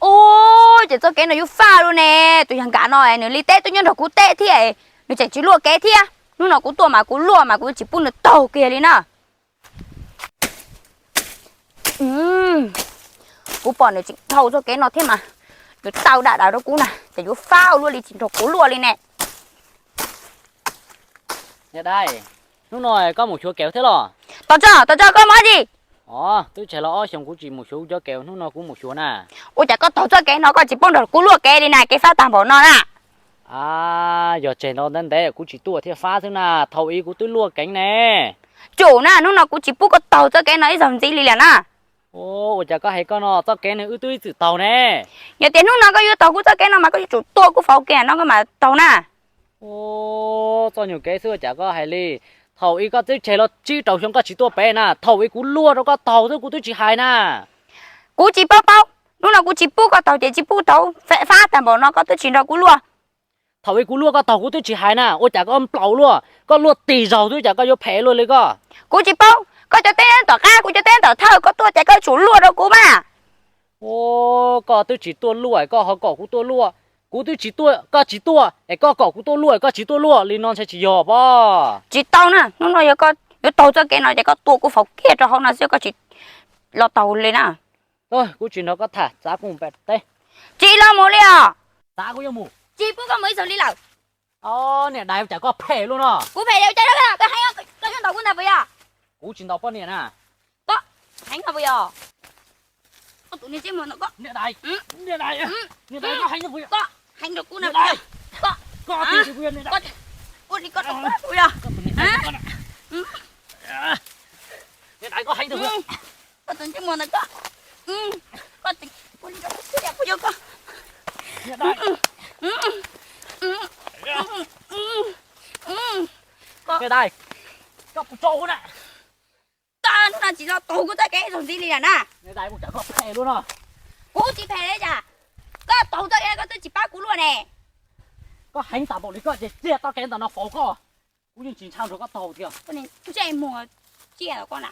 Ua, ces txoj kev no yuav faj luaj ne. Tus yawg Nkav no nws li teb twb nyob nrog kuv teb thiab, nws tseem tsis luaj kev thiab. Hnub no kuv tuaj mas kuv luaj mas kuv tsis pub nws taug kiag li na. Kuv pom nws tseem dhau txoj kev no thiab mas nws taw dam dam rau kuv na, ces yuav faj luaj li tsis nrog kuv luaj li ne. Niam dais, hnub no koj mus xyuas kev thiab los? Tom Tso, Tom Tso, koj mus dab tsi? Os, twb tseg los ob xyoos kuv tsis mus xyuas cov kev, hnub no kuv mus xyuas na. Ua cas koj taug txoj kev no koj tsis pub nrog kuv luaj kev li na, kev fab tag npaum no na? A, yog tseg no ntev ntev kuv tsis tuaj thiaj fab xwb na, thaum ub kuv twb luaj kev ne. Tsum na, hnub no kuv tsis pub koj taug txoj kev no ib zaug ntxiv li lawm na. Ua cas koj hais koj no, txoj kev no wb twb ib txwm taug ne. Yog tias hnub no koj yuav taug kuv txoj kev no mas koj yuav tsum tua kuv faus kiag no koj mam taug na. Txoj nyuag kev xwb ua cas koj hais li. Thaum ub koj twb tseg los tsib rau xyoo koj tsis tuaj pem na, thaum ub kuv luaj rau koj taug xwb kuv twb tsis hais na. Kuv tsis paub paub, hnub no kuv tsis pub koj taug ces tsis pub taug, fab tag npaum no koj twb tsis nrog kuv luaj. Thaum ub kuv luaj koj taug kuv twb tsis hais na, ua cas koj nplaum luaj, koj luaj tig zaug xwb cas koj yuav phem luaj li koj. Kuv tsis paub, koj cov teb tom qab kuv cov teb tom thawj, koj tuaj ces koj tsum luaj rau kuv mas. Koj twb tsis tuaj luaj es koj ho kom kuv tuaj luaj, kuv twb tsis tuaj koj tsis tuaj es koj kom kuv tuaj luaj es koj tsis tuaj luaj, li no ntshe tsis yog pob. Tsis tau na, hnub no yog koj yuav taug txoj kev no ces koj tua kuv faus kiag rau hauv no xwb, koj tsis los taug li na. Kuv tsis nrog koj tham, txav kuv mus pem teb. Tsis los mus li os. Txav kuv yuav mus. Tsis pub koj mus ib zaug li lawm. Niam dais, cas koj phem luaj no. Kuv phem li cas, koj heev, koj yuav ntaus kuv ntag puas yog? Kuv tsis ntaus poj niam na. Koj heev no puas yog? Koj tus niag ntsej muag no koj. Niam dais, niam dais, koj heev no puas yog? Koj heev rau kuv na puas yog? Koj, koj ua li koj rau kuv puas yog? Niam dais, koj heev rau kuv. Koj tus ntsej muag ntawd koj, koj tseem ua li rau kuv xwb puas yog koj? Niam dais, koj puas tso kuv na? Koj hnub no tsis los taug kuv txoj kev ib zaug ntxiv li lawm na. Niam dais, ua cas koj phem luaj no. Kuv tsis phem li cas? Koj taug txoj kev koj twb tsis pab kuv luaj ne. Koj heev tas npaum li koj ces cia txoj kev ntawm no faus koj, kuv yeej tsis ntshai nrog koj taug tiag. Ntsej muag tsiaj koj na.